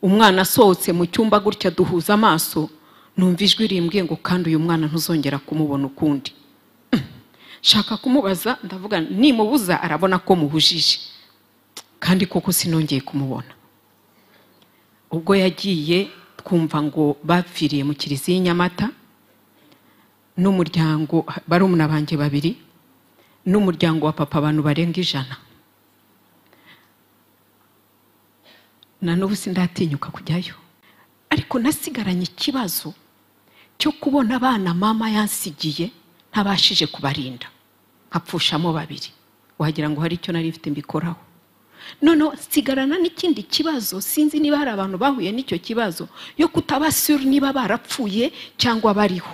Umwana asohotse mu cyumba gutya duhuza amaso, numva ijwi rimbwiye ngo kandi uyu mwana ntuzongera kumubona ukundi. Shaka kumubaza, ndavuga nimubuza arabona ko muhujije, kandi koko sinongeye kumubona. Ubwo yagiye twumva ngo bapfiriye mu kiliziya i Nyamata n'umuryango, barumuna banjye babiri n'umuryango wa papa, abantu barenga 100. Na n'ubu sindatinyuka kujyayo, ariko nasigaranye ikibazo cyo kubona abana mama yansigiye ntabashije kubarinda, nkapfushamo babiri, wagira ngo hari icyo nari mfite mbikoraho. Noneho nsigarana n'ikindi kibazo, sinzi niba hari abantu bahuye n'icyo kibazo yo kutabasura niba barapfuye cyangwa bariho.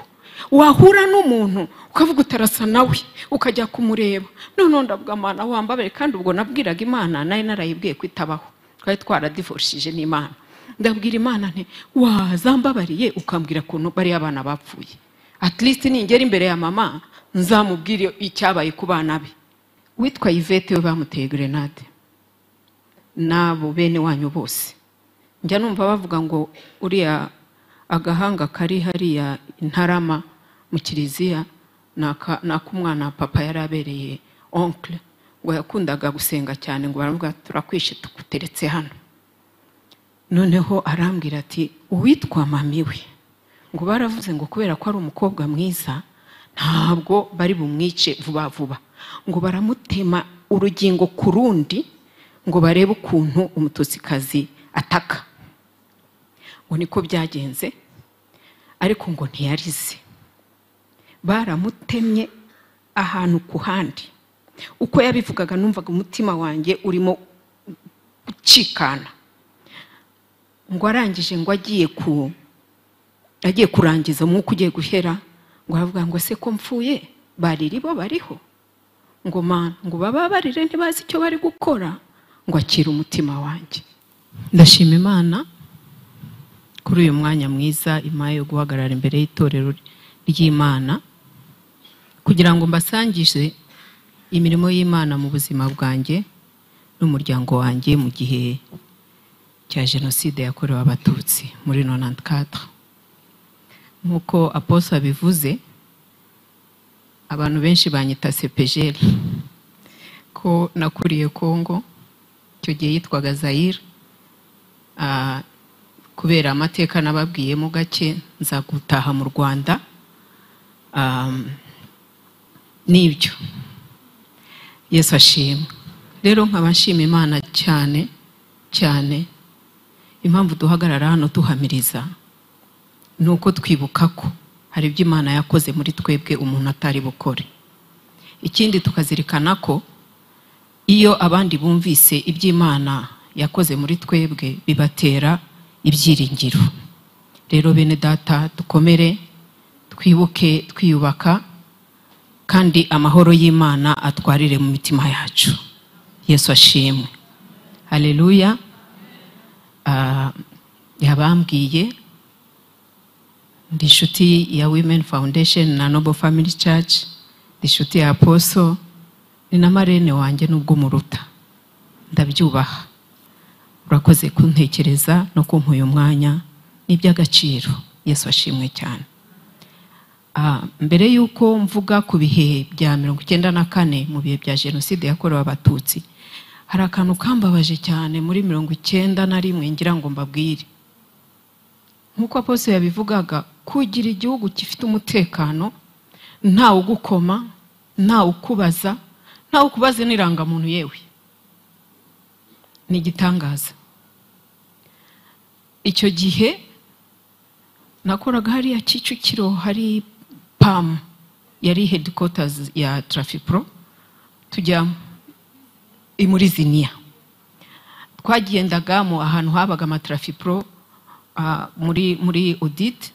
Wahura n'umuntu ukavuga utarasa nawe, ukajya kumureba. Noneho ndavuga Mana wambabare, kandi ubwo nabwiraga Imana nayo narayibwiye kwitabaho, twari twaradivorishije n'Imana. Ndabwira Imana nti wazambabariye ukambwira kuntu bari abana bapfuye, at least ningera imbere ya mama nzamubwire icyabaye ku bana be. Witwa Yvette we bamuteye grenade nabo bene wanyu bose. Njya numva bavuga ngo uriya agahanga kari hariya Ntarama mu kiliziya nakumwana papa yarabereye oncle, ngo yakundaga gusenga cyane, ngo baravuga turakwishe tukuteretse hano. Noneho arambwira ati uwitwa mami we ngo baravuze ngo kubera ko ari umukobwa mwiza ntabwo bari bumwice vuba vuba, ngo baramutema urugingo ku rundi ngo barebe ukuntu umutusikazi ataka. Ngo niko byagenze, ariko ngo ntiyarize, baramutemye ahantu ku handi. Uko yabivugaga numvaga umutima wanjye urimo gucikana. Ngo arangije ngo agiye kurangiza umwuka ugiye guhera, ngo aravuga ngo se ko mfuye bariri bo bariho, ngo man ngo bababarire ntibazi icyo bari gukora, ngo akira umutima wanjye. Ndashima Imana kuri uyu mwanya mwiza impaye yo guhagarara imbere y'itorero ry'Imana kugira ngo mbasangize imirimo y'Imana mu buzima bwanjye n'umuryango wanjye mu gihe cya jenoside yakorewe Abatutsi muri 94. Nkuko Apostle abivuze, abantu benshi banyita CPGL ko nakuriye Kongo, icyo gihe yitwaga Zaire. Kubera amateka nababwiyemo gake nza gutaha mu Rwanda. Nibyo, Yesu ashimwe. Rero nkaba nshima Imana cyane cyane. Impamvu duhagarara hano tuhamiriza nuko twibuka ko hari ibyo Imana yakoze muri twebwe umuntu atari bukore. Ikindi tukazirikana ko iyo abandi bumvise iby'Imana yakoze muri twebwe bibatera ibyiringiro. Rero bene data, dukomere, twibuke twiyubaka, kandi amahoro y'Imana atwarire mu mitima yacu. Yesu ashimwe. Haleluya. Yabambwiye ndi inshuti ya Women Foundation na Noble Family Church, ndi inshuti ya Apostle, ni na marene wanjye nubwo muruta, ndabyubaha. Urakoze kuntekereza no kumpa uyu mwanya, ni iby'agaciro. Yesu ashimwe cyane. Mbere yuko mvuga ku bihe bya 94 mu bihe bya jenoside yakorewe Abatutsi, hari akantu kambabaje cyane muri 91 ngira ngo mbabwire. Nkuko Apostle yabivugaga, kugira igihugu gifite umutekano, ntawe ugukoma, ntawe ukubaza, ntawe ukubaza n'irangamuntu yewe, ni igitangaza. Icyo gihe nakoraga hariya Kicukiro, hari PAM yari headquarters ya Trafipro, tujya muri Ziniya. Twagendaga mu ahantu habaga ama Trafipro muri audit.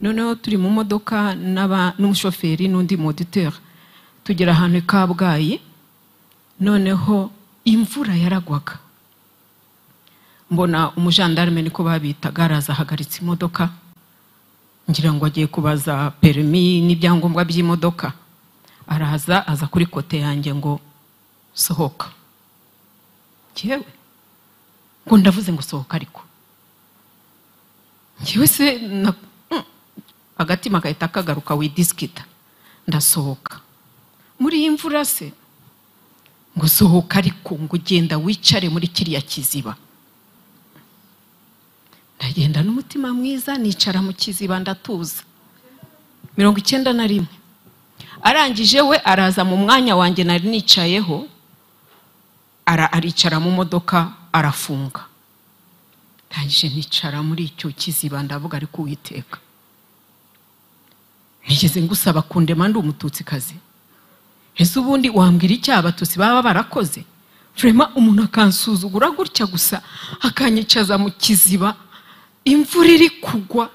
Noneho turi mu modoka n'umushoferi n'undi auditeur, tugera ahantu i Kabgayi. Noneho imvura yaragwaga, mbona umujandarume niko babitaga araza ahagaritse imodoka, ngira ngo agiye kubaza permis n'ibyangombwa by'imodoka. Araza aza kuri kote yanjye ngo sohoka. Yewe ngo ndavuze ngo sohoka, ariko Njyewe se agatima gahita kagaruka widiskita. Ndasohoka muri iyi mvura se, ngo sohoka ariko ngo ugenda wicare muri kiriya kiziba. Ndagenda n'umutima mwiza nicara mu kiziba ndatuza. 91 arangije we araza mu mwanya wanjye nari nicayeho, aricara mu modoka arafunga. Ndangije nicara muri icyo kiziba ndavuga ariko Uwiteka, nigeze ngusaba kundema ndi umututsikazi? Ese ubundi wambwira icyaha abatutsi baba barakoze? Vraiment umuntu akansuzugura gutya gusa, akanyicaza mu kiziba, imvura iri kugwa,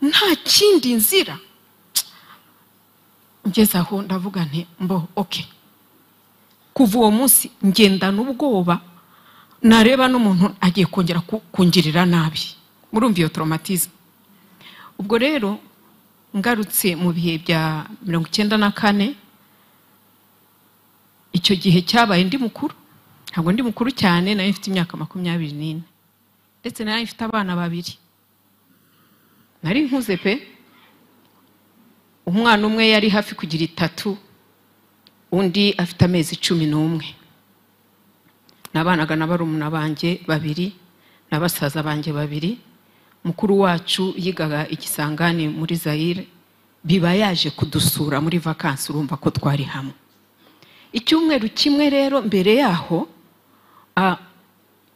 nta kindi nzira. Ngeze aho ndavuga nti mbo okay. Kuva uwo munsi ngendana ubwoba, nareba n'umuntu agiye kongera kungirira nabi. Murumva iyo traumatisme. Ubwo rero ngarutse mu bihe bya 94, icyo gihe cyabaye ndi mukuru. Ntabwo ndi mukuru cyane, nari mfite imyaka 24, ndetse nari mfite abana babiri. Nari nkuze pe. Umwana umwe yari hafi kugira 3, undi afite amezi 11. Nabanaga na barumuna banjye babiri na basaza banjye babiri. Mukuru wacu yigaga ikisangani muri Zaire, biba yaje kudusura muri vacances, urumva ko twari hamwe. Icyumweru kimwe rero mbere yaho,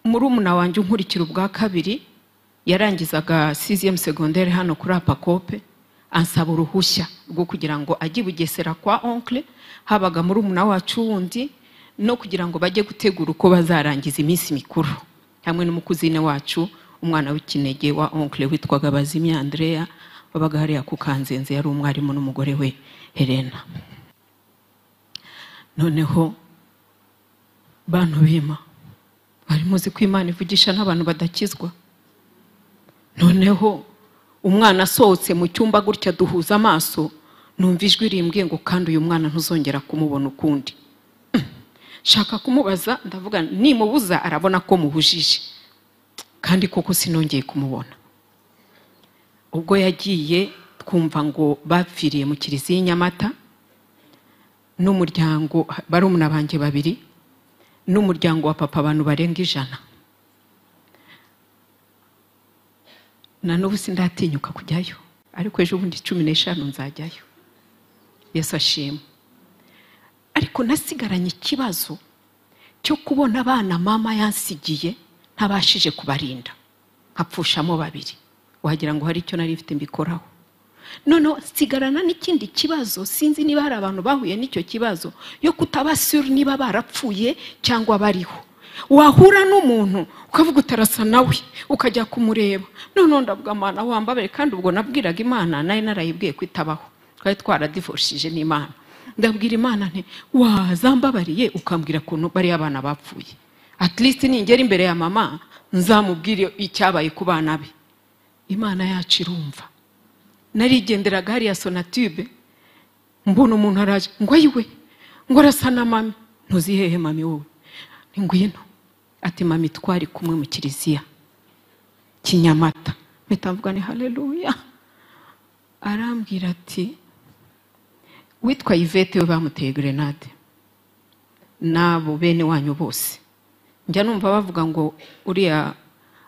murumuna wanjye unkurikira ubwa kabiri yarangizaga 6e secondaire hano kuri Apakope, ansaba uruhushya rwo kugira ngo ajye Bugesera kwa oncle, habaga murumuna wacu wundi, no kugira ngo bajye gutegura uko bazarangiza iminsi mikuru hamwe n'umukuzine wacu, umwana w'ikinege wa oncle witwaga Bazimya Andrea, wabaga hariya ku Kanzenze, yari umwarimu n'umugore we Helena. Noneho bantu bima bari muzi ko Imana ivugisha n'abantu badakizwa. Noneho umwana asohotse mu cyumba gutya duhuza amaso, numva ijwi rimbwiye ngo kandi uyu mwana ntuzongera kumubona ukundi. Shaka kumubaza, ndavuga nimubuza arabona ko muhujije, kandi koko sinongeye kumubona. Ubwo yagiye twumva ngo bapfiriye mu kiliziya i Nyamata, n'umuryango barumuna banjye babiri, n'umuryango wa papa abantu barenga 100. Na n'ubu sindatinyuka kujyayo, ariko ejo bundi 15 nzajyayo. Yesu ashimwe. Ariko nasigaranye ikibazo cyo kubona abana mama yansigiye ntabashije kubarinda, nkapfushamo babiri. Wagira ngo hari icyo nari mfite mbikoraho. Noneho nsigarana n'ikindi kibazo, sinzi niba hari abantu bahuye n'icyo kibazo yo kutabasura niba barapfuye cyangwa bariho. Wahura n'umuntu ukavuga utarasa nawe, ukajya kumureba. Noneho ndavuga Mana wambabare, kandi ubwo nabwiraga Imana nayo narayibwiye kwitabaho, twari twaradivorishije n'Imana. Ndabwira Imana nti wazambabariye ukambwira kuntu bari abana bapfuye, at least ningera imbere ya mama nzamubwire icyabaye ku bana be. Imana yacu irumva. Narigenderaga hariya Sonatube, mbona umuntu araje ngo ayiwe, ngo arasa na mami. Ntuzi hehe mami wowe? Ngwino. Ati mami twari kumwe mu kiliziya Kinyamata. Mpita mvuga ni haleluya. Arambwira ati witwa Yvette we bamuteye grenade nabo bene wanyu bose. Njya numva bavuga ngo uriya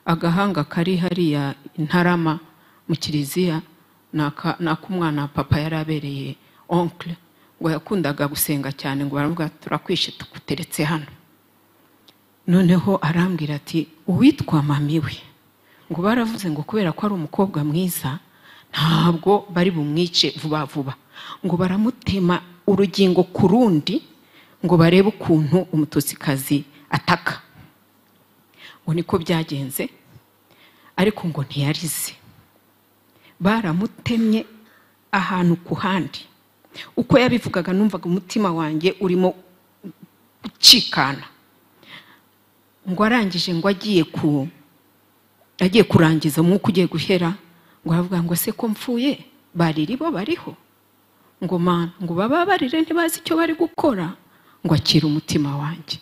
agahanga kari hariya Intarama mu kiliziya nakumwana papa yarabereye oncle, ngo yakundaga gusenga cyane, ngo baravuga turakwishe tukuteretse hano. Noneho arambwira ati uwitwa mami we ngo baravuze ngo kubera ko ari umukobwa mwiza ntabwo bari bumwice vuba vuba, ngo baramutema urugingo ku rundi ngo barebe ukuntu umututsikazi ataka. Ngo niko byagenze, ariko ngo ntiyarize, baramutemye ahantu ku handi. Uko yabivugaga numvaga umutima wanjye urimo gucikana. Ngo arangije ngo agiye kurangiza umwuka ugiye guhera, ngo aravuga ngo se ko mpfuye bariri bo bariho, ngo mana ngo bababarire ntibazi icyo bari gukora, ngo akira umutima wanjye.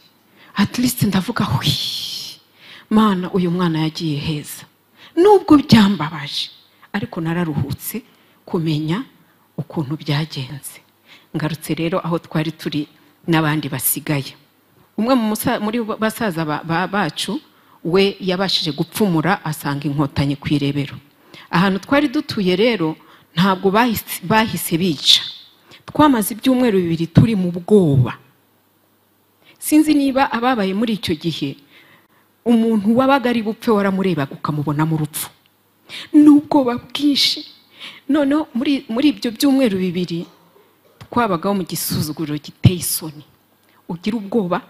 At least ndavuga hwi, mana uyu mwana yagiye heza. Nubwo byambabaje ariko nararuhutse kumenya ukuntu byagenze. Ngarutse rero aho twari turi n'abandi basigaye. Umwe muri basaza bacu we yabashije gupfumura asanga inkotanyi ku irebero. Ahantu twari dutuye rero ntabwo bahise bica. Twamaze ibyumweru bibiri turi mu bwoba. Sinzi niba ababaye muri icyo gihe umuntu wabaga ari bupfe waramurebaga ukamubona mu rupfu. N'ubwoba bwinshi. Noneho muri ibyo byumweru bibiri twabagaho mu gisuzuguriro giteye isoni. Ugira ubwoba,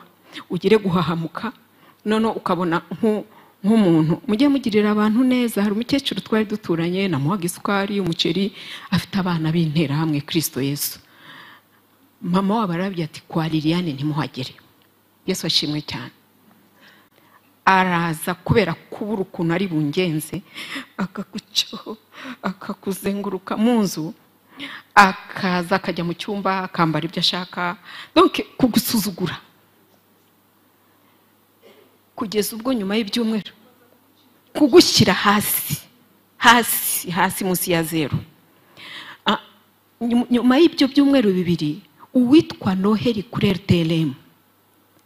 ugire guhahamuka, noneho ukabona nk'umuntu mujye mugirira abantu neza. Hari umukecuru twari duturanye namuhaga isukari, umuceri, afite abana b'interahamwe Kristo Yesu. Mama wabo arabye ati kwa Liliane ntimuhagere. Yesu ashimwe cyane. Araza kubera kubura ukuntu ari bungenze, akagucaho, akakuzenguruka mu nzu, akaza akajya mu cyumba akambara ibyo ashaka, donc kugusuzugura. Kugeza ubwo nyuma y'ibyumweru kugushyira hasi hasi hasi munsi ya zero. Nyuma y'ibyo byumweru bibiri uwitwa Noheli kuri RTLM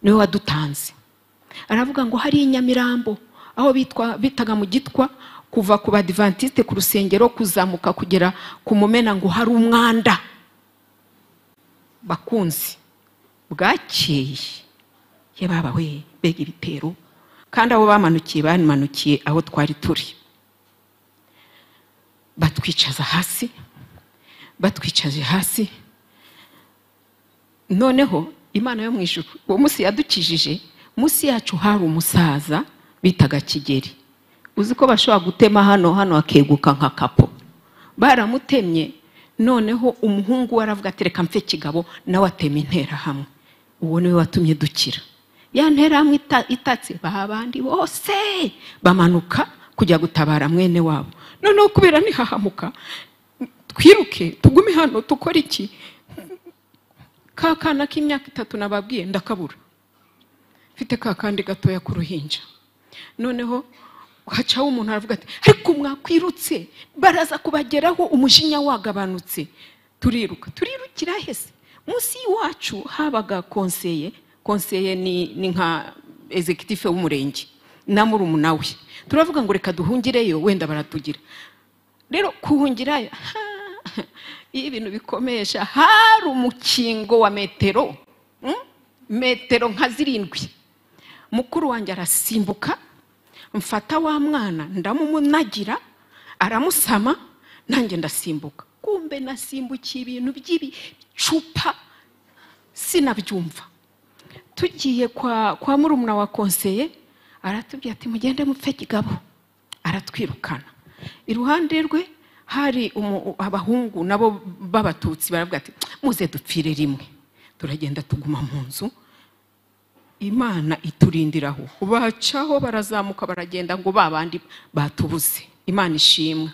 niwe wadutanze. Aravuga ngo hari Nyamirambo aho bitaga mu Gitwa, kuva ku Badventiste ku rusengero kuzamuka kugera ku Mumena ngo hari umwanda. Bakunzi bwakeye ye baba we bega ibitero, kandi abo bamanukiye bamanukiye aho twari turi. Batwicaza hasi, batwicaje hasi. Noneho Imana yo mu ijuru uwo munsi yadukijije. Munsi yacu hari umusaza bitaga Kigeri. Uzi ko bashobora gutema hano hano akeguka nka kapo. Baramutemye, noneho umuhungu we aravuga ati reka mfe kigabo, nawe atema intera hamwe. Uwo niwe watumye dukira. Ya ntera hamwe itatse babandi bose bamanuka kujya gutabara mwene wabo. Noneho kubera nihahamuka twiruke tugume hano tukora iki? Ka kana k'imyaka 3 nababwiye ndakabura. Mfite ka kandi gatoya kuruhinja. Noneho hacaho umuntu aravuga ati ariko mwakwirutse baraza kubageraho umujinya wagabanutse. Turiruka, turirukira hese. Munsi iwacu habaga konseye, konseye ni nka executive w'umurenge na murumuna we. Turavuga ngo reka duhungireyo wenda baratugira. Rero kuhungirayo iyo ibintu bikomesha hari umukingo wa metero, metero nka 7. Mukuru wanjye arasimbuka, mfata wa mwana ndamumunagira, aramusama, nanjye ndasimbuka. Kumbe nasimbukiye ibintu by'ibicupa sinabyumva. Tugiye kwa murumuna wa konseye, aratubwira ati mugende mupfe kigabo, aratwirukana. Iruhande rwe hari abahungu nabo b'abatutsi baravuga ati muze dupfire rimwe. Turagenda tuguma mu nzu, Imana iturindiraho. Bacaho barazamuka baragenda ngo babandi batubuze. Imana ishimwe.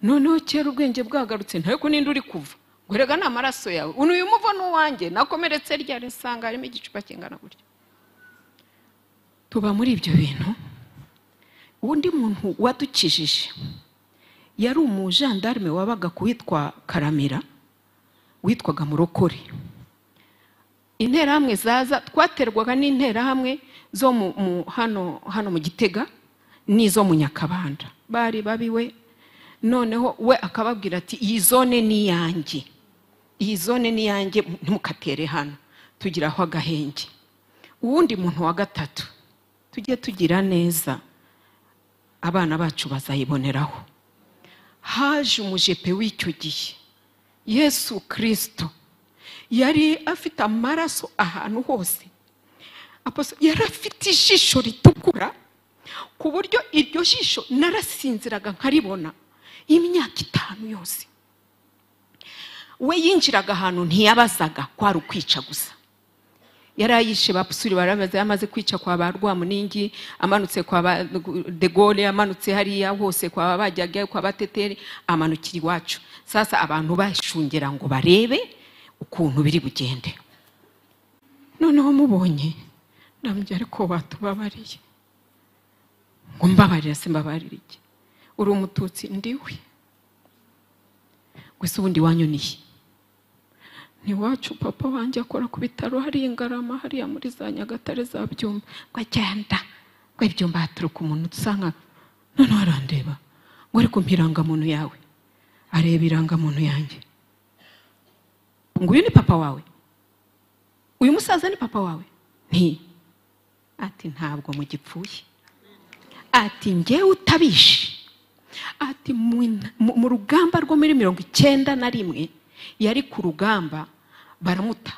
Noneho kera ubwenge bwagarutse ntako ninde uri kuva ngo rega ni amaraso yawe, uyu muvo n'uwanjye nakomeretse ryari nsanga harimo igicupa kingana gutya. Tuba muri ibyo bintu. Undi muntu wadukijije yari umujandarme wabaga kuwitwa Karamira, witwaga Murokore. Interahamwe zaza twaterwaga n'interahamwe zo hano mu Gitega n'izo mu Nyakabanda. Bari babiwe. Noneho we akababwira ati iyi zone ni yanjye, iyi zone ni yanjye ntimukatere hano, tugiraho agahenge. Uwundi muntu wa gatatu tujye tugira neza abana bacu bazayiboneraho. Haje umujepe w'icyo gihe Yesu Kristo yari afite amaraso ahantu hose. Yari afite ijisho ritukura ku buryo iryo jisho narasinziraga nkaribona imyaka 5 yose. We yinjiraga ahantu ntiyabazaga, kwari ukwica gusa. Yarayishe bapusuri barabaza, yamaze kwica kwa ba Rwamuningi, amanutse kwa ba De Gaulle, amanutse hariya hose kwa bajyaga kwa bateteri, amanukira iwacu. Sasa abantu bashungera ngo barebe ukuntu biri bugende. Noneho mubonye ndamubwira ariko watubabariye. Ngo mbabarira se mbabarira iki? Uri umututsi? Ndiwe. Gusa ubundi wanyoniye ntiwacu, papa wanjye akora ku bitaro hariya Ingarama, hariya muri za Nyagatare za Byumba. Ngo agenda ngo Ibyumba haturuka umuntu usanga. Noneho arandeba ngo ariko mpa irangamuntu yawe. Areba irangamuntu yanjye, ngo uyu ni papa wawe? Uyu musaza ni papa wawe? Nti. Ati ntabwo mugipfuye. Ati njyewe utabishe. Ati mu rugamba rwo muri 91 yari ku rugamba, baramuta,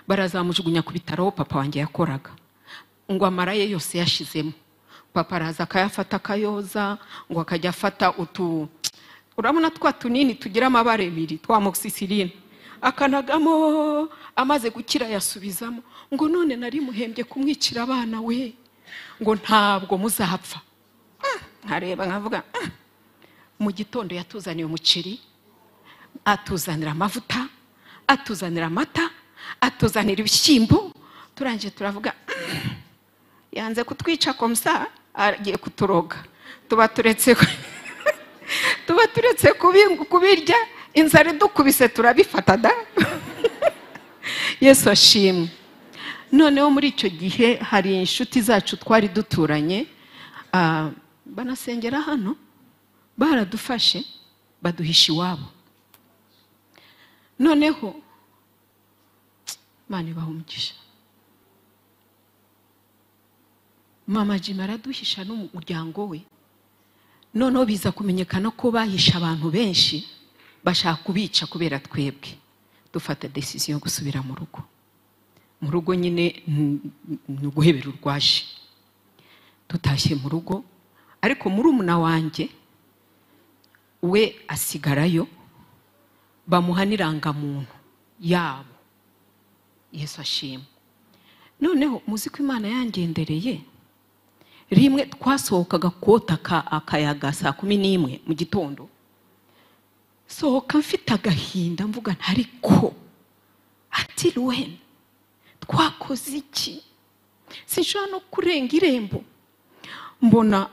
barazamujugunya ku bitaro papa wanjye yakoraga. Ngo amara ye yose yashizemo, papa araza akayafata akayoza, ngo akajya afata utu, urabona twa tunini tugira amabara abiri twa amoxicilline, akanagamo, amaze gukira yasubizamo. Ngo none nari muhembye kumwicira abana we, ngo ntabwo muzapfa. Nkareba nkavuga. Mu gitondo yatuzaniye umuceri, atuzanira amavuta, atuzanira amata, atuzanira ibishyimbo. Turangije turavuga yanze kutwica komsa agiye kuturoga. Tuba turetse kubirya, inzara idukubise turabifata da. Yesu ashimwe. Noneho muri icyo gihe hari inshuti zacu twari duturanye, banasengera hano, baradufashe baduhisha iwabo. Noneho Imana ibaha umugisha, mama Jim araduhisha n'umuryango we. Noneho biza kumenyekana ko bahisha abantu benshi bashaka kubica kubera twebwe. Dufata decision yo gusubira mu rugo. Mu rugo nyine ni uguhebera urwaje. Tutashye mu rugo, ariko murumuna wanjye we asigarayo, bamuha n'irangamuntu yabo. Yesu ashimwe. Noneho muzi ko Imana yangendereye. Rimwe twasohokaga kota akayaga saa 11 mu gitondo, sohoka mfite agahinda mvuga ntariko ati Ruwen twakoze iki? Sinshobora no kurenga irembo. Mbona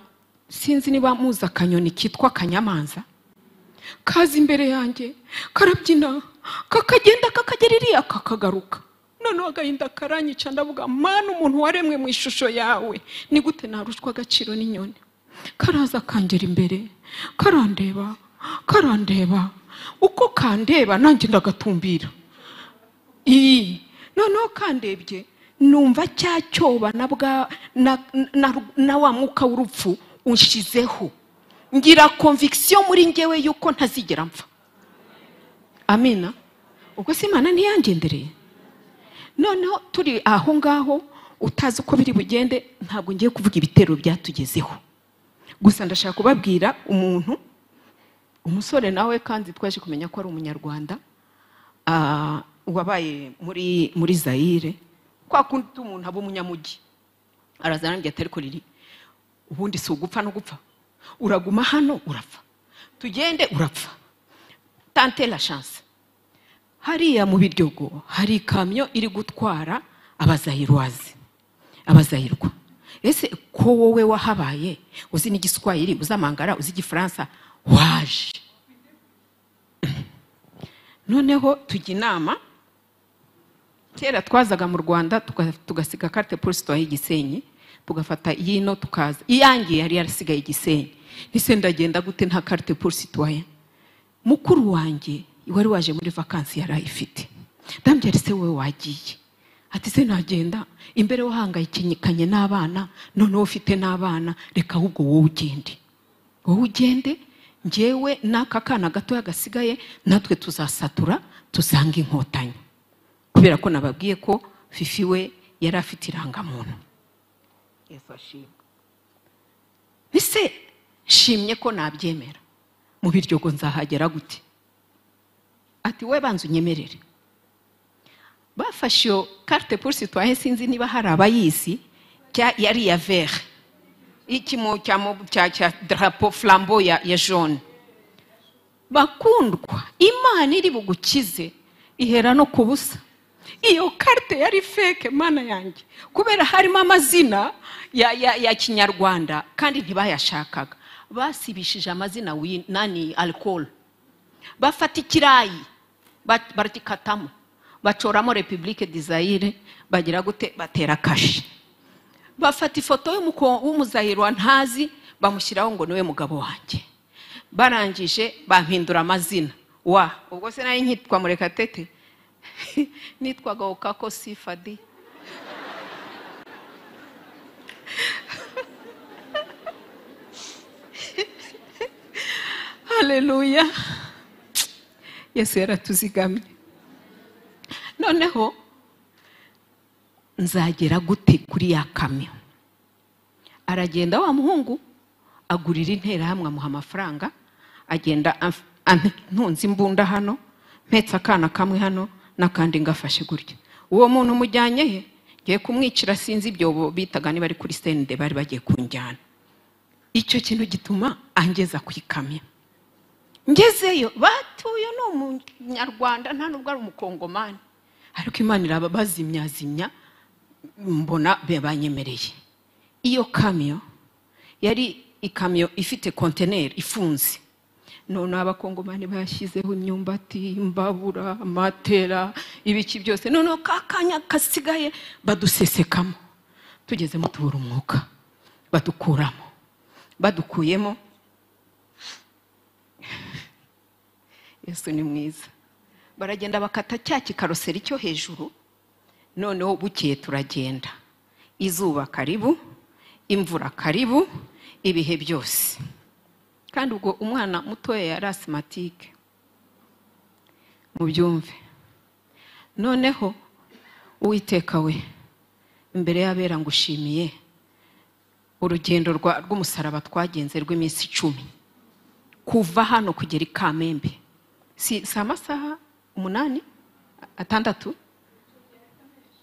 sinzi niba muzi akanyoni kitwa akanyamanza, kaza imbere yanjye karabyina, kakagenda kakagera iriya kakagaruka. Noneho agahinda karanyica, ndavuga Mana umuntu waremwe mu ishusho yawe ni gute narushwa agaciro n'inyoni? Karaza kangera imbere, karandeba, karandeba, uko kandeba nanjye ndagatumbira. Noneho kandebye numva cya cyoba na wa mwuka w'urupfu unshizeho, ngira conviction muri njyewe yuko ntazigera mpfa. Amina. Ubwo se Imana ntiyangendereye? Noneho turi aho ngaho utazi uko biri bugende, ntabwo ngiye kuvuga ibitero byatugezeho, gusa ndashaka kubabwira umuntu, umusore nawe kandi twaje kumenya ko ari umunyarwanda, wabaye muri Zaire. Kwa kundi umuntu aba umunyamugi, araza arambwira ati ariko riri ubundi si ugupfa no gupfa, uraguma hano urapfa, tugende urapfa, tante la chance. Hariya mu Biryogo hari ikamyo iri gutwara abazahirwazi, abazahirwa. Ese ko wowe wahabaye uzi n'igiswahili, uzi amangara, uzi igifaransa, waje? Noneho tujya inama. Kera twazaga mu Rwanda tugasiga carte pour citoyen Gisenyi, tugafata yino tukaza. Iyangiye yari yarasigaye Gisenyi. Nise ndagenda gute nta carte pour citoyen? Mukuru wanjye wari waje muri vacances yarayifite. Ndambye se wowe wagiye? Ati se nagenda imbere wahangayikanye n'abana, noneho ufite n'abana, reka ahubwo wowe ugende. Wowe ugende, njyewe n'aka kana gatoya gasigaye natwe tuzasatura tuzanga inkotanyi. Kubera ko nababwiye ko Fifi we yari afite irangamuntu. Yesu ashimwe. Nise shimye ko nabyemera. Mu Biryogo nzahagera gute? Ati we banza unyemerere. Bafashe iyo carte pour citoyen, sinzi niba hari abayizi, yari ya vert, ikimo cya drapeau flambeau ya jaune. Bakundwa, Imana iri bugukize ihera no kubusa. Iyo carte yari fake Mana yanjye, kubera harimo amazina ya Kinyarwanda kandi ntibayashakaga. Basibishije amazina nani alcohol, bafata ikirayi barakikatamo, bacoramo Republique du Zaire, bagira gute, batera kashi. Bafata ifoto y'umuzahirwa ntazi, bamushyiraho ngo niwe mugabo wanjye. Barangije bampindura amazina. Wa ubwo se nari nkitwa Murekatete, nitwaga Okako Sifadi. Haleluya, Yesu yaratuzigamye. Noneho nzagera gute kuri ya kamyo? Aragenda wa muhungu agurira interahamwe, amuha amafaranga, agenda ntunze imbunda hano, mpetse akana kamwe hano n'akandi ngafashe gutya. Uwo muntu mujyanye he? Ngiye kumwicira, sinzi ibyo bitaga niba ari kuri sende bari bagiye kunjyana. Icyo kintu gituma angeza ku ikamyo. Ngezeyo batuye ni umunyarwanda, nta nubwo ari umukongomani, ariko Imana irabazimyazimya, mbona banyemereye. Iyo kamyo yari ikamyo ifite konteneri ifunze. None abakongomani bashyizeho imyumbati, imbabura, amatera, ibiki byose. None kakanya kasigaye badusesekamo, tugezemo tubura umwuka, badukuramo. Badukuyemo, Yesu ni mwiza. Baragenda bakata cya kikaroseri cyo hejuru. Noneho bukeye turagenda, izuba karibu, imvura karibu, ibihe byose. Kandi ubwo umwana mutoya yari asthmatique, mubyumve. Noneho Uwiteka we, imbere y'abera ngushimiye urugendo rw'umusaraba twagenze rw'iminsi 10, kuva hano kugera i Kamembe si amasaha 8, 6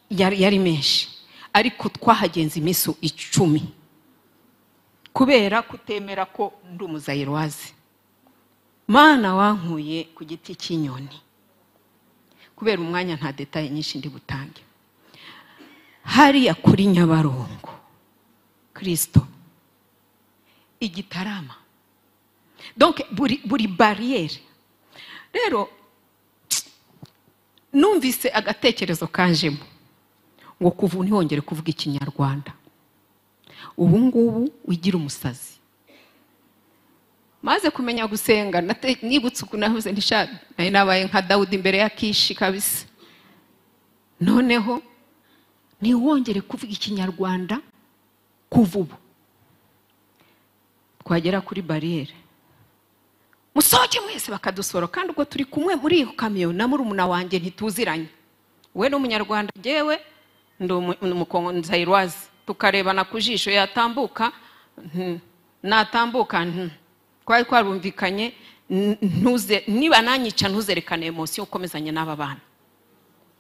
yari menshi, ariko twahagenze iminsi 10 kubera kutemera ko ndi umuzayirwazi. Mana wankuye ku giti cy'inyoni. Kubera umwanya nta detail nyinshi ndi butange. Hariya kuri Nyabarongo Kristo igitarama, donc buri barriere. Rero numvise agatekerezo kanjemo ngo kuva ntihongere kuvuga ikinyarwanda, ubu ngubu wigira umusazi. Maze kumenya gusenga, nibutse ukuntu nahoze ntisha, nari nabaye nka Dawudi imbere ya Kishi kabisa. Noneho ntiwongere kuvuga ikinyarwanda kuva ubu. Twagera kuri barriere, musohoke mwese, bakadusora. Kandi ubwo turi kumwe muri iyo kamyo na murumuna wanjye ntituziranye, we ni umunyarwanda, jewe ndi umukonzayirwazi. Tukarebana ku jisho, yatambuka natambuka, twari twarumvikanye, ntuze niba nanyica ntuzerekane emotion, ukomezanye n'aba bana,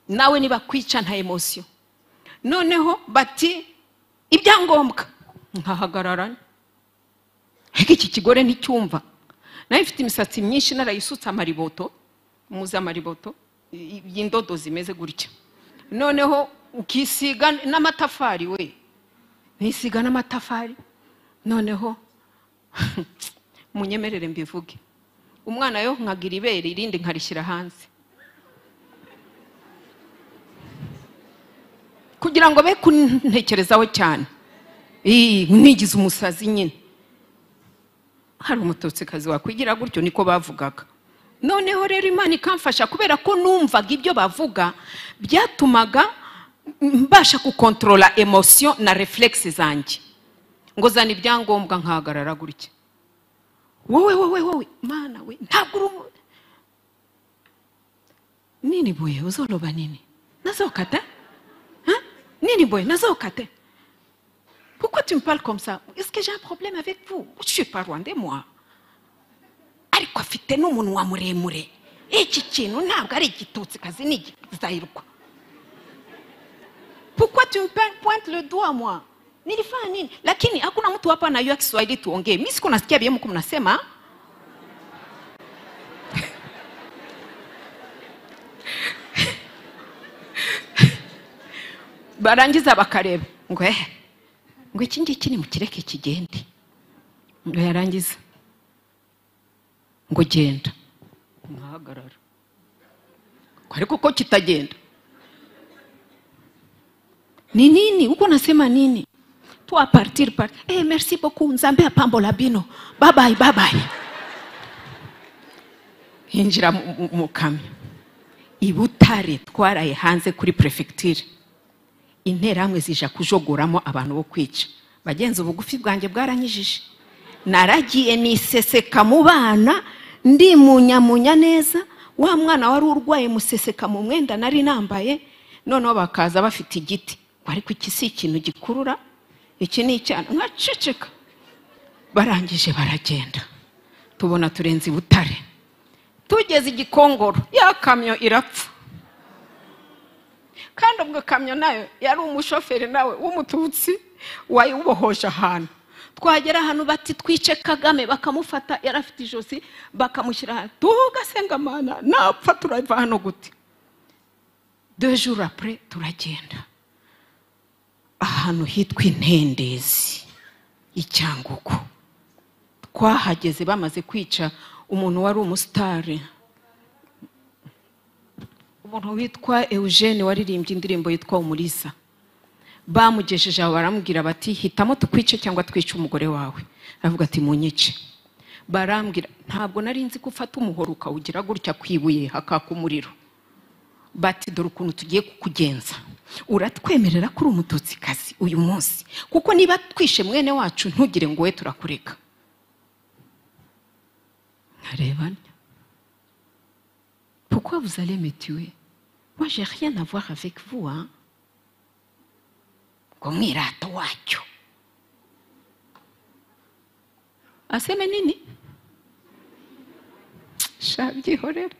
nawe niba kwica nta emotion. Noneho bati ibyangombwa, nkahagarara. Iki kigore nticyumva. Nayo ifite imisatsi myinshi, narayisutse amariboto, muzi amariboto y'indodo zimeze gutya. Noneho ukisiga n'amatafari, we nisiga n'amatafari. Noneho munyemerere mbivuge, umwana yo nkagira ibere irindi nkarishyira hanze kugira ngo be kuntekerezaho cyane, mwigize umusazi nyine. Hari umututsikazi wakwigira gutyo, niko bavugaga. Noneho rero Imana ikamfasha, kubera ko numvaga ibyo bavuga byatumaga mbasha gukontrola emotion na reflex zanjye. Ngo zana ibyangombwa, nkahagarara gutya. Wowe wowe wowe Mana we, ntabwo uri nini boye uzoloba nini nazokata, nini boye nazokata. Pourquoi tu me parles comme ça? Est-ce que j'ai un problème avec vous? Je suis pas rwandais moi. Ariko afite n'umunwa muremure. Iki kintu ntabwo ari igitutsi kazi, ni igizahirwa. Pourquoi tu me pointes le doigt moi? Nilifanya nini? Lakini hakuna mtu hapa anajua Kiswahili tuongee. Mimi siko nasikia bien mko mnasema. Barangiza bakareba ngo ngo iki ngiki ni mukireke kigende. Ngo yarangiza ngo genda, nkahagarara. Ariko ko kitagenda ni nini? Uko nasema nini? Tu a partir par merci beaucoup, nzambe apambo la bino, bye bye bye bye. Hinjira mu kamyo i Butare, twaraye hanze kuri prefecture. Interahamwe zija kujogoramo abantu bo kwica. Bagenzi, ubugufi bwanjye bwaranyijije, naragiye niseseka mu bana, ndi munyamunya neza. Wa mwana wari urwaye museseka mu mwenda nari nambaye. Noneho bakaza bafite igiti, ariko iki si ikintu gikurura, iki ni icyana, nkaceceka. Barangije baragenda, tubona turenze i Butare, tugeze Igikongoro, ya kamyo irapfa. Kandi ubwo kamyo nayo yari umushoferi nawe w'umututsi wayibohoje ahantu. Twagera ahantu bati twice Kagame, bakamufata, yari afite ijosi, bakamushyira, tugasenga Mana, napfa turava hano gute? 2 jours après turagenda ahantu hitwa Intendezi i Cyangugu. Twahageze bamaze kwica umuntu wari umusitari, umuntu witwa Eugene waririmbye indirimbo yitwa Umulisa. Bamugejeje aho baramubwira bati hitamo tukwice cyangwa twice umugore wawe. Aravuga ati munyice. Barambwira, ntabwo nari nzi ko ufata umuhoro ukawugira gutya kwibuye hakaka umuriro. Bati dore ukuntu tugiye kukugenza, uratwemerera ko uri umututsikazi uyu munsi, kuko niba twishe mwene wacu ntugire ngo we turakureka. Nkarebana, pourquoi vous allez me tuer? Moi j'ai rien à voir avec vous, hein. Ngo mwirato wacyo aseme nini? Sha byihorere.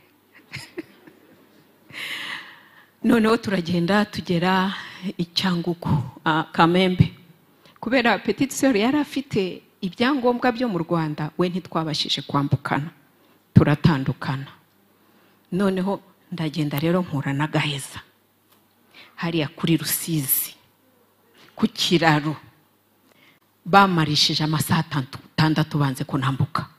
Noneho turagenda tugera i Cyangugu, Kamembe. Kubera petite sœur yari afite ibyangombwa byo mu Rwanda, we ntitwabashije kwambukana, turatandukana. Noneho ndagenda rero mpura na Gaheza hariya kuri Rusizi ku kiraro. Bamarishije amasaha 6 banze ko ntambuka.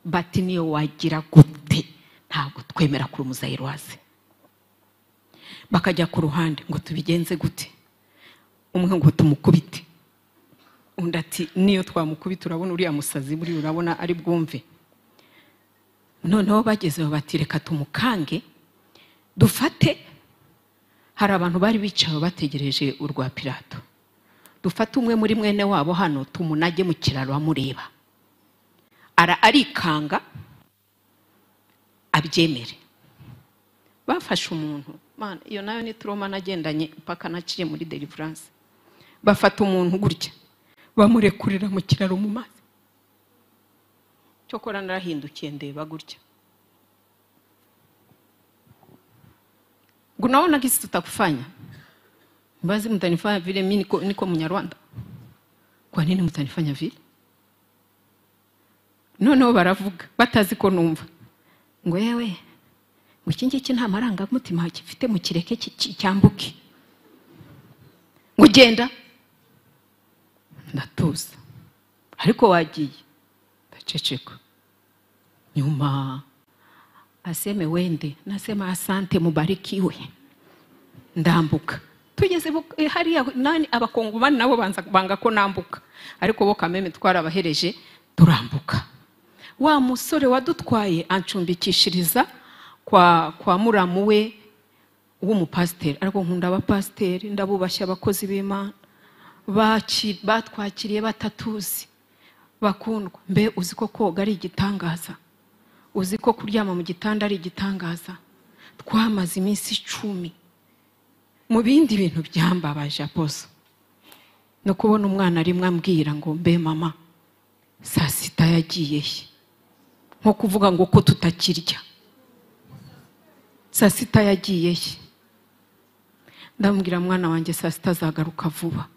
Bati niyo wagira gute ntabwo twemera kuri umuzayirwaze. Bakajya ku ruhande ngo tubigenze gute? Umwe ngo tumukubite, undi ati niyo twamukubita urabona uriya musazi buri urabona ari bwumve. Noneho bagezeho bati reka tumukange dufate. Hari abantu bari bicaye bategereje urwa Pilato. Dufate umwe muri mwene wabo hano tumunage mu kiraro amureba, ara arikanga abyemere. Bafashe umuntu, man, iyo nayo ni trauma nagendanye mpaka naciye muri deliverance. Bafata umuntu gutya bamurekurira mu kiraro mu mazi. Cyokora narahindukiye ndeba gutya, ngo naona kisi tutakufanya mbazi, mtanifanya vile mimi niko Munyarwanda, kwa nini mtanifanya vile? Noneho baravuga batazi ko numva ngo yewe ngo iki ngiki nta marangamutima gifite, mu kireke cyambuke. Ngo genda, ndatuza. Ariko wagiye, ndaceceka. Nyuma aseme wende, nasema asante mubarikiwe, ndambuka. Tugeze hariya nani abakongomani nabo banza banga ko nambuka, ariko bo Kameme twarabahereje turambuka. Wa musore wadutwaye ancumbikishiriza kwa muramu we w'umupasiteri. Ariko nkunda abapasiteri, ndabubashya abakozi b'Imana batwakiriye batatuzi bakundwa. Mbe uzi ko koga ari igitangaza? Uzi ko kuryama mu gitanda ari igitangaza? Twamaze iminsi 10 mu bindi bintu byambabaje aposo no kubona umwana rimwe ambwira ngo mbe mama saa sita yagiye he, nko kuvuga ngo ko tutakirya, saa sita yagiye he. Ndamubwira mwana wanjye saa sita azagaruka vuba.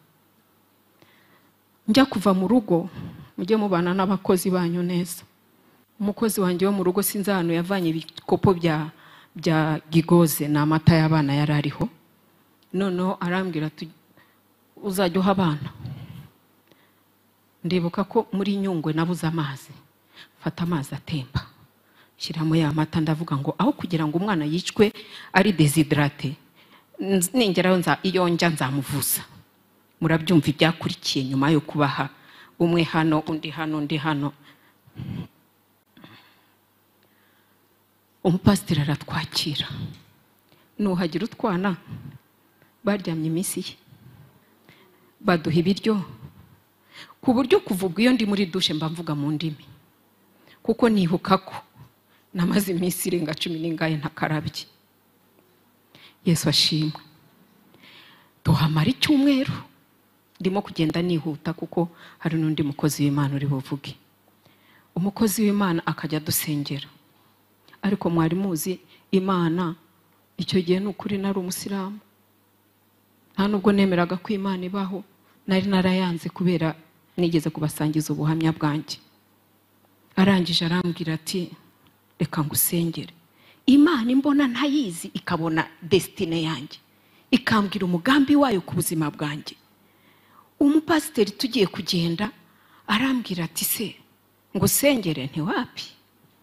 Njya kuva mu rugo, mujye mubana n'abakozi banyu neza. Umukozi wanjye wo mu rugo sinzi ahantu yavanye ibikopo bya gigoze, ni amata y'abana yari ariho. Noneho arambwira ati uzajya uha abana. Ndibuka ko muri Nyungwe nabuze amazi, mfata amazi atemba shyiramo ya mata, ndavuga ngo aho kugira ngo umwana yicwe ari desiderate, ningeraho iyo njya nzamuvuza. Murabyumva ibyakurikiye nyuma yo kubaha umwe hano undi hano undi hano. Umupasiteri aratwakira, nuhagira utwana baryamye iminsi ye, baduha ibiryo ku buryo kuvuga iyo ndi muri dushe mba mvuga mu ndimi, kuko nibuka ko namaze iminsi irenga 10 n'ingahe ntakarabye. Yesu ashimwe. Tuhamara icyumweru, ndimo kugenda nihuta kuko hari n'undi mukozi w'Imana uri buvuge. Umukozi w'Imana akajya dusengera, ariko mwari muzi Imana icyo gihe n'ukuri nari umusilamu, nta nubwo nemeraga ko Imana ibaho, nari narayanze kubera nigeze kubasangiza ubuhamya bwanjye. Arangije arambwira ati reka ngusengere. Imana imbona ntayizi ikabona destine yanjye, ikambwira umugambi wayo ku buzima bwanjye. Umupasiteri tugiye kugenda arambwira ati se ngusengere? Ntiwapi,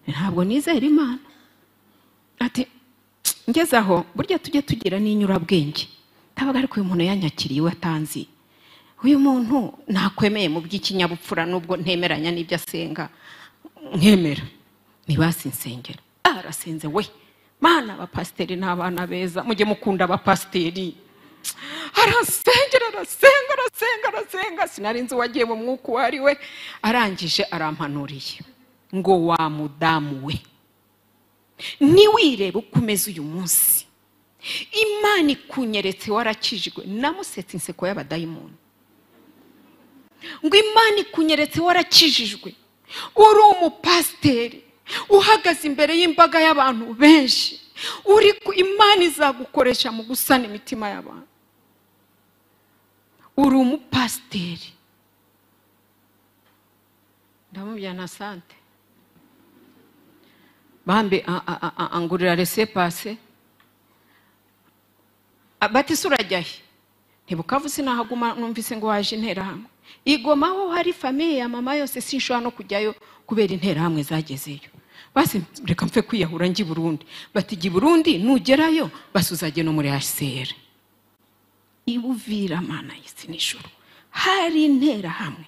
ntabwo nizera Imana. Ati ngeze aho burya tujye tugira n'inyurabwenge, tabaga ariko uyu muntu yanyakiriye we atanzi, uyu muntu ntakwemeye mu by'ikinyabupfura nubwo ntemeranya n'ibyo asenga nkemera, ntibasi nsengera. Arasenze we, Mana abapasiteri n'abana beza, mujye mukunda abapasiteri. Arasengera arasenga arasenga arasenga, sinari nzi wagiye mu mwuka uwo ari we. Arangije arampanuriye ngo wa mudamu we, niwirebe uko umeze uyu munsi, Imana ikunyeretse warakijwe. Namusetse inseko y'abadayimoni, ngo Imana ikunyeretse warakijijwe, uri umupasiteri uhagaze imbere y'imbaga y'abantu benshi, uri Imana izagukoresha mu gusana imitima y'abantu, uri umupasiteri. Ndamubwira na sante bambe angurira rese pase, bati surajya he? Ntibukavu sinahaguma, numvise ngo waje interahamwe igoma aho hari famiye ya mama yose, sinshobora no kujyayo kubera interahamwe zagezeyo. Basi reka mfe kwiyahura njye i Burundi. Bati jya i Burundi nugerayo basi uzajye no muri HCR. Ibuvira Mana y'isi n'ijuru hari interahamwe.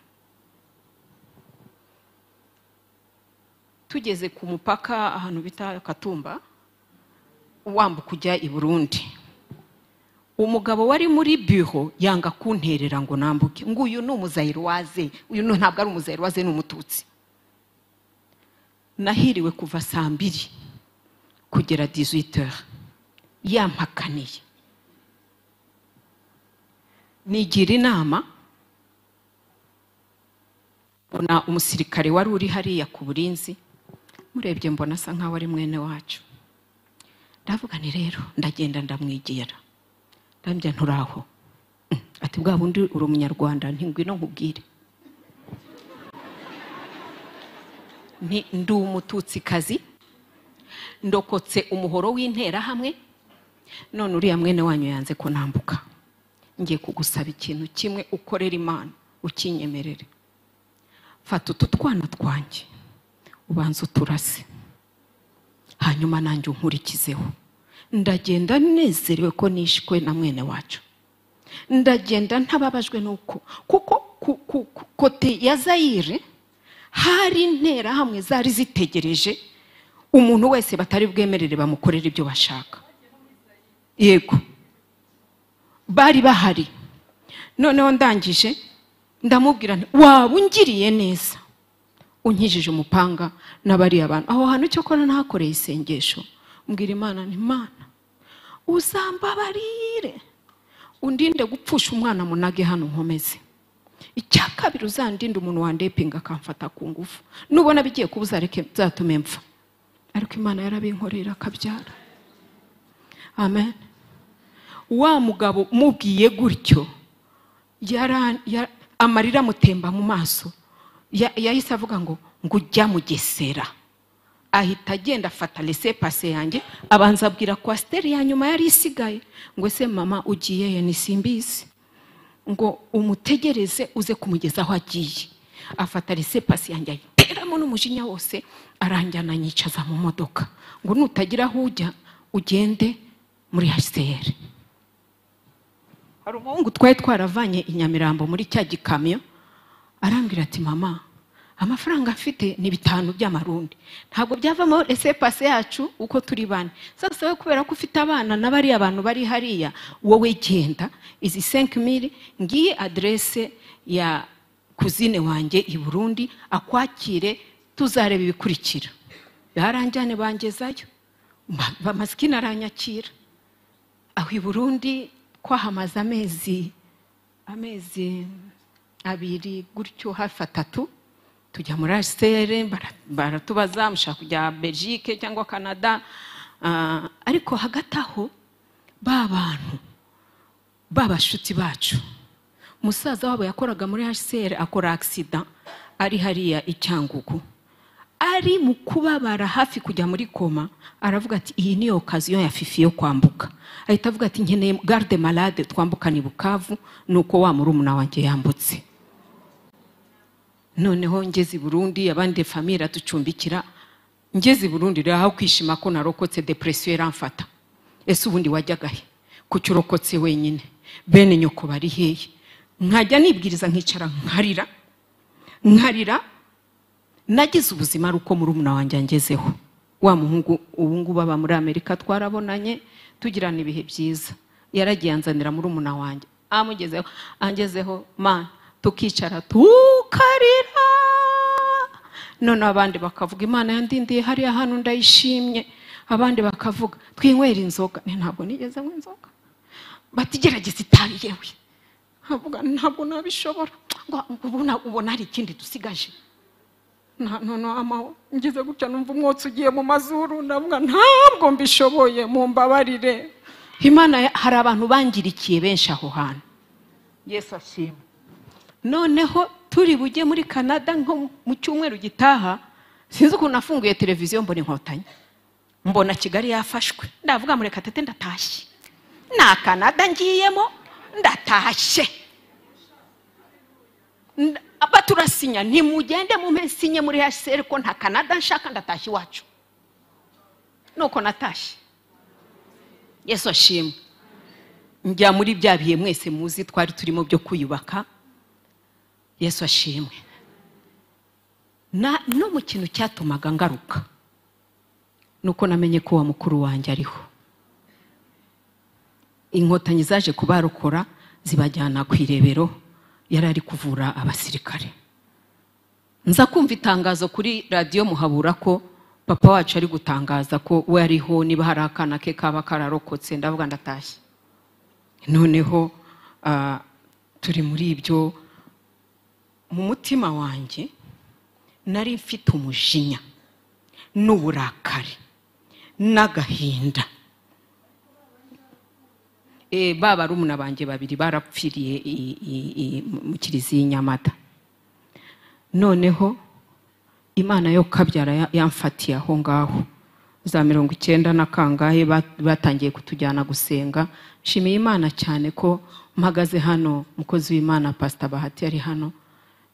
Tugeze ku mupaka ahantu bita Katumba, wambuka ujya i Burundi, umugabo wari muri bureau yanga kunterera ngo nambuke, ngo uyu ni umuzayirwaze, uyu ntabwo ari umuzayirwaze ni umututsi. Nahiriwe kuva saa 2 kugera 18h yampakaniye. Nigira inama, mbona umusirikare wari uri hariya ku burinzi, murebye mbona asa nkaho ari mwene wacu. Ndavuga ni rero ndagenda ndamwegera, ndambya nturaho. Ati bwa bundi uri umunyarwanda, nti ngwino nkubwire, nti ndi umututsikazi, ndokotse umuhoro w'interahamwe, none uriya mwene wanyu yanze ko nambuka, ngiye kugusaba ikintu kimwe ukorera Imana ukinyemerere, fata utu twana twanjye ubanze uturase, hanyuma nanjye unkurikizeho. Ndagenda nezerewe ko nishwe na mwene wacu, ndagenda ntababajwe nuko, kuko kote ya Zaire hari interahamwe zari zitegereje umuntu wese batari bwemerere bamukorera ibyo bashaka. Yego bari bahari. Noneho ndangije ndamubwira nti waba ungiriye neza unkijije umupanga n'abari abantu aho hantu, cyokora nahakoreye isengesho mbwira Imana nti Imana uzambabarire undinde gupfusha umwana munage hano nkomeze, icya kabiri uzandinde umuntu wandepinga akamfata ku ngufu, nubona bigiye kubuza reke byatume mpfa. Ariko Imana yarabinkorera akabyara. Amen. Wa mugabo mubwiye gutyo, amarira mutemba mu maso, yahise avuga ngo ujya Mugesera. Ahita agenda afata laissez passer yanjye, abanza abwira kwasiteri ya nyuma yari isigaye ngo ese mama ugiye he? Ni simbizi. Ngo umutegereze uze kumugeza aho agiye. Afata laissez-passer yanjye ayiteramo n'umujinya wose, aranjyana anyicaza mu modoka ngo nutagira aho ujya ugende muri HCR. Hari umuhungu twari twaravanye i Nyamirambo muri cya gikamyo, arambwira ati mama, amafaranga mfite ni 5 by'amarundi, ntabwo byavamo laissez-passer yacu uko turi bane. Sasa we kubera ko ufite abana n'abari abantu bari hariya, wowe genda izi 5000 ngiye adresse ya kuzine wanjye i Burundi akwakire, tuzareba ibikurikira. Baranjyane bangezayo, masikini aranyakira. Aho i Burundi kwahamaze amezi 2 gutyo, hafi 3, tujya muri HCR, baratubaza mushaka kujya Belgique cyangwa Canada. Ariko hagati aho ba bantu babashuti bacu, musaza wabo yakoraga muri HCR akora accident ari hariya i Cyangugu, ari mu kubabara hafi kujya muri koma, aravuga ati iyi ni occasion ya Fifi yo kwambuka. Ahita avuga ati nkeneye garde malade twambukana i Bukavu. Nuko wa murumuna wanjye yambutse. Noneho ngeze i Burundi, abandi famille atucumbikira. Ngeze i Burundi rero aho kwishima ko narokotse, depression iramfata. Ese ubundi wajyaga he? Kuki urokotse wenyine? Bene nyoko bari hehe? Nkajya nibwiriza nkicara nkarira nkarira. Nagize ubuzima ari uko murumuna wanjye angezeho. Wa muhungu ubu ngubu aba muri Amerika, twarabonanye tugirana ibihe byiza. Yaragiye anzanira murumuna wanjye, amugezeho angezeho, ma tukicara tukarira. None abandi bakavuga Imana yandindiye hariya hano ndayishimye, abandi bakavuga twinywera inzoga. Ntabwo nigeze nywa inzoga. Batigerageza itabi yewe, nkavuga ntabwo nabishobora, ngo ubona hari ikindi dusigaje. None amaho ngeze gutya numva umwotsi ugiye mu mazuru, ndavuga ntabwo mbishoboye, mumbabarire. Imana, hari abantu bangirikiye benshi aho hantu. Yesu ashimwe. Noneho turi bujye muri Canada nko mu cyumweru gitaha, sinzi ukuntu nafunguye televiziyo mbona Inkotanyi, mbona Kigali yafashwe, ndavuga mureka tete ndatashye, na Canada ngiyemo ndatashye. Abaturasinya ntimugende mumpe sinye muri HCR ko nta Canada nshaka, ndatashye iwacu. Nuko natashye. Yesu ashimwe. Njya muri bya bihe mwese muzi twari turimo byo kwiyubaka. Yesu ashimwe. Na no mu kintu cyatumaga ngaruka nuko namenye ko wa mukuru wanjye ariho. Inkotanyi zaje kubarokora zibajyana ku irebero, yari ari kuvura abasirikare. Nza kumva itangazo kuri radio Muhabura ko papa wacu ari gutangaza ko we ariho, niba hari akana ke kaba kararokotse. Ndavuga ndatashye. Noneho turi muri ibyo, mu mutima wanjye nari mfite umujinya n'uburakari n'agahinda. Ba barumuna banjye babiri barapfiriye mu kiliziya i Nyamata. Noneho Imana yo kabyara yamfatiye aho ngaho za 90 na kangahe batangiye kutujyana gusenga. Nshimiye Imana cyane ko mpagaze hano, mukozi w'Imana Pastor Bahati ari hano,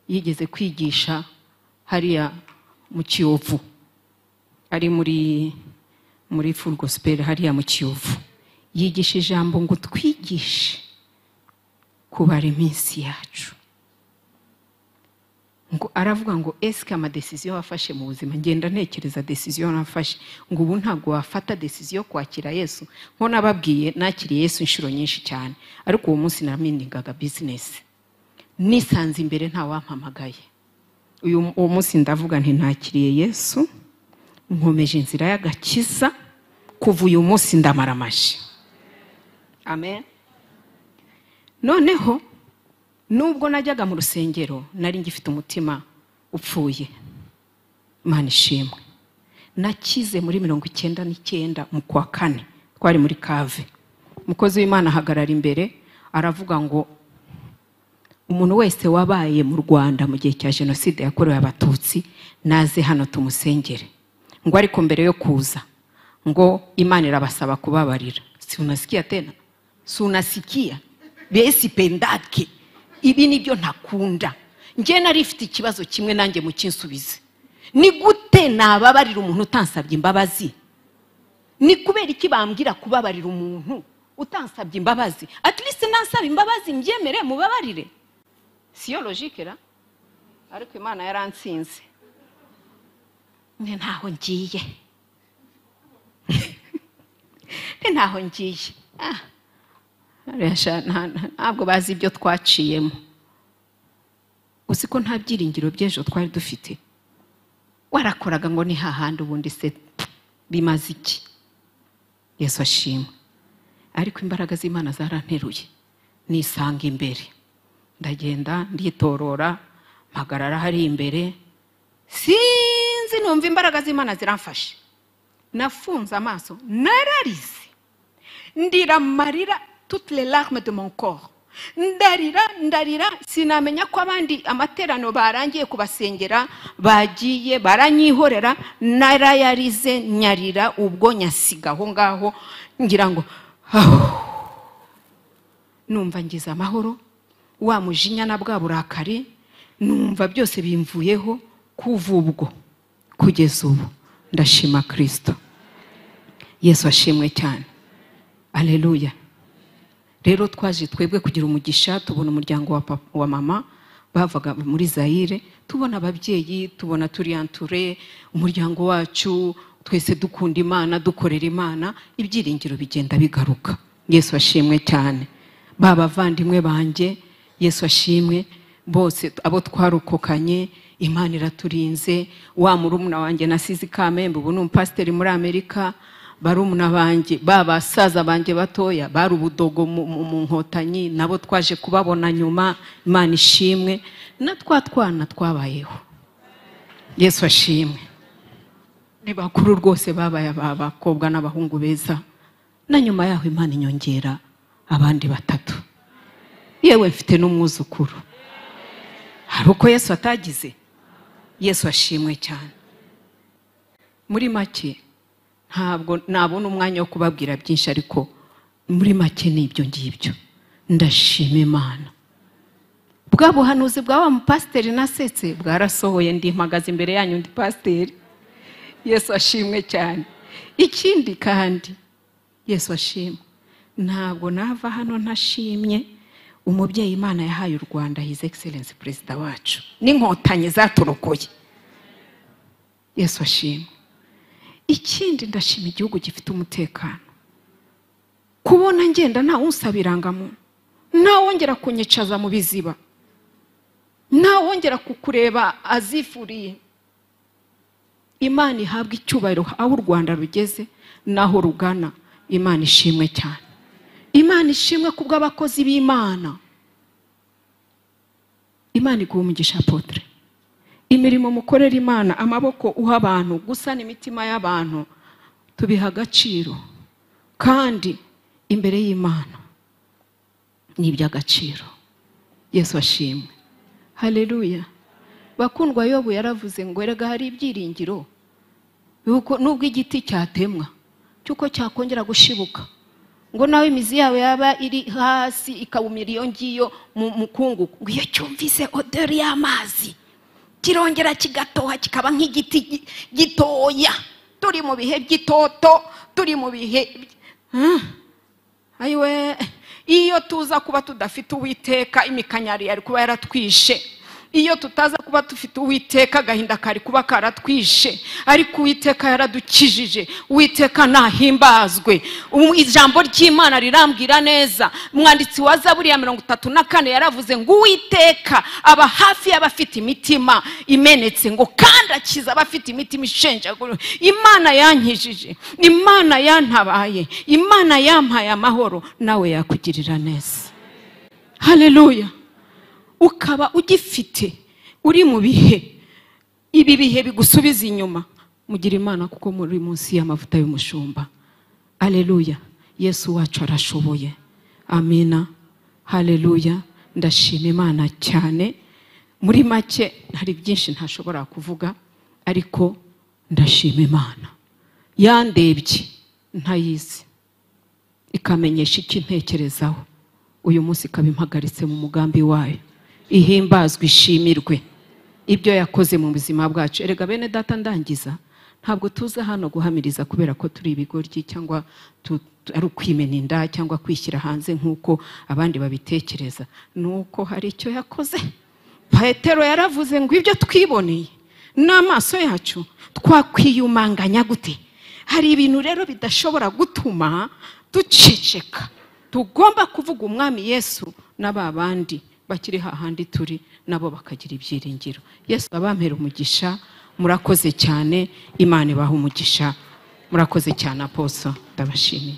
yigeze kwigisha hariya mu Kiyovu, ari muri Full Gospel hariya mu Kiyovu. Yigisha ijambo ngo twigishe kubara iminsi yacu. Ngo aravuga ngo eske ama decision wafashe mu buzima, ngenda ntekereza decision nafashe, ngo ubu ntabwo wafata decision kwakira Yesu. Nko nababwiye nakiriye Yesu inshuro nyinshi cyane, ariko uwo munsi naramindigaga business, nisanze imbere nta wampamagaye. Uyu munsi ndavuga nti nakiriye Yesu, nkomeje inzira y'agakiza, kuva uyu munsi ndamaramaje. Amen. Noneho nubwo najyaga mu rusengero nari ngifite umutima upfuye. Imana ishimwe. Nakize muri 99 mu kwa kane, twari muri kave. Umukozi w'Imana ahagarara imbere aravuga ngo umuntu wese wabaye mu Rwanda mu gihe cya jenoside yakorewe Abatutsi naze hano tumusengere. Ngo ariko mbere yo kuza ngo Imana irabasaba kubabarira. Si unasikia tena? Si unasikia? Besi pendake. Ibi nibyo ntakunda. Njye nari ifite ikibazo kimwe nanjye mukinsubize. Ni gute nababarira umuntu utansabye imbabazi? Ni kubera iki bambwira kubabarira umuntu utansabye imbabazi? At least nansaba imbabazi mbyemere mubabarire. Siyo logique ra? Ariko Imana yaransinze. Ntaho ngiye. Ntaho ngiye. Ntabwo bazi ibyo twaciyemo. Uzi ko nta byiringiro by'ejo twari dufite. Warakoraga ngo ni hahandi ubundi se bimaze iki? Yesu ashimwe. Ariko imbaraga z'Imana zaranteruye, nisanga imbere. Ndagenda nditorora, mpagarara hari imbere. Sinzi numva imbaraga z'Imana ziramfashe. Nafunze amaso, nararize. Ndira marira toutes les larmes de mon corps. Ndarira, ndarira, sinamenya ko abandi amaterano barangiye kubasengera, bagiye baranyihorera, narayarize nyarira ubwo nyasiga aho ngaho ngira ngo numva ngize amahoro, wa mujinya na bwa burakari numva byose bimvuyeho. Kuva ubwo kugeza ubu ndashima Kristo. Yesu ashimwe cyane. Haleluya. Rero twaje twebwe kugira umugisha, tubona umuryango wa mama bavaga muri Zaire, tubona ababyeyi, tubona turianture umuryango wacu, twese dukunda Imana, dukorera Imana, ibyiringiro bigenda bigaruka. Yesu ashimwe cyane. Baba bavandimwe banjye, Yesu ashimwe, bose abo twarukokanye, Imana iraturinze. Wa murumuna wanjye nasize Kamembe ubu ni umupasiteri muri Amerika. Barumuna banjye, babasaza banjye batoya bari ubudogo mu nkotanyi, nabo twaje kubabona nyuma. Imana ishimwe. Na twa twana twabayeho. Yesu ashimwe. Ni bakuru rwose, babaye abakobwa n'abahungu beza. Na nyuma yaho Imana inyongera abandi batatu. Yewe mfite n'umwuzukuru. Hari uko Yesu atagize. Yesu ashimwe cyane. Muri make ntabwo nabona umwanya wo kubabwira byinshi, ariko muri make ni ibyo ngibyo. Ndashima Imana. Bwa buhanuzi bwa wa mupasiteri nasetse bwarasohoye, ndi mpagaze imbere yanyu ndi pasiteri. Yesu ashimwe cyane. Ikindi kandi Yesu ashimwe, ntabwo nava hano ntashimye umubyeyi Imana yahaye u Rwanda, His Excellency Perezida wacu, n'inkotanyi zaturokoye. Yesu ashimwe. Ikindi ndashima igihugu gifite umutekano. Kubona ngenda nta unsaba irangamuntu, nta wongera kunyicaza mu biziba, nta wongera kukureba azifuriye. Imana ihabwa icyubahiro aho u Rwanda rugeze naho rugana. Imana ishimwe cyane. Imana ishimwe kubw'abakozi b'Imana. Imana iguha umugisha apotre. Imirimo mukorera Imana, amaboko uha abantu, gusana imitima y'abantu, tubiha agaciro. Kandi imbere y'Imana ni iby'agaciro. Yesu ashimwe. Haleluya. Bakundwa, Yobu yaravuze ngo erega hari ibyiringiro yuko nubwo igiti cyatemwa cyuko cyakongera gushibuka, ngo nawe imizi yawe yaba iri hasi ikawumira iyo ngiyo mu mukungugu, ngo iyo cyumvise odeur y'amazi kirongera kigatoha kikaba nk'igiti gitoya. Turi mu bihe by'itoto, turi mu bihe ayiwe. Iyo tuza kuba tudafite Uwiteka, imikanyari yari kuba yaratwishe. Iyo tutaza kuba dufite Uwiteka, agahinda kari kuba karatwishe. Ariko Uwiteka yaradukijije. Uwiteka nahimbazwe. Ijambo ry'Imana rirambwira neza. Umwanditsi wa Zaburi ya 34 yaravuze ngo Uwiteka aba hafi y'abafite imitima imenetse, ngo kandi akiza abafite imitima ishenjaguye. Imana yankijije, Imana yantabaye, Imana yampaye amahoro, nawe yakugirira neza. Haleluya. Ukaba ugifite uri mu bihe, ibi bihe bigusubiza inyuma, mugira Imana kuko muri munsi y'amavuta y'umushumba. Haleluya. Yesu wacu arashoboye. Amina. Haleluya. Ndashima Imana cyane. Muri make hari byinshi ntashobora kuvuga, ariko ndashima Imana yandebye ntayizi, ikamenyesha iki ntekerezaho. Uyu munsi ikaba impagaritse mu mugambi wayo. Ihimbazwe, ishimirwe ibyo yakoze mu buzima bwacu. Erega bene data, ndangiza, ntabwo tuza hano guhamiriza kubera ko turi ibigoryi cyangwa ari ukwimena inda cyangwa kwishyira hanze nk'uko abandi babitekereza. Nuko hari icyo yakoze. Petero yaravuze ngo ibyo twiboneye n'amaso yacu twakwiyumanganya gute? Hari ibintu rero bidashobora gutuma duceceka. Tugomba kuvuga Umwami Yesu n'aba bandi bakiri hahandi turi nabo bakagira ibyiringiro. Yesu abampera umugisha. Murakoze cyane, Imana ibaha umugisha. Murakoze cyane aposo, ndabashimiye.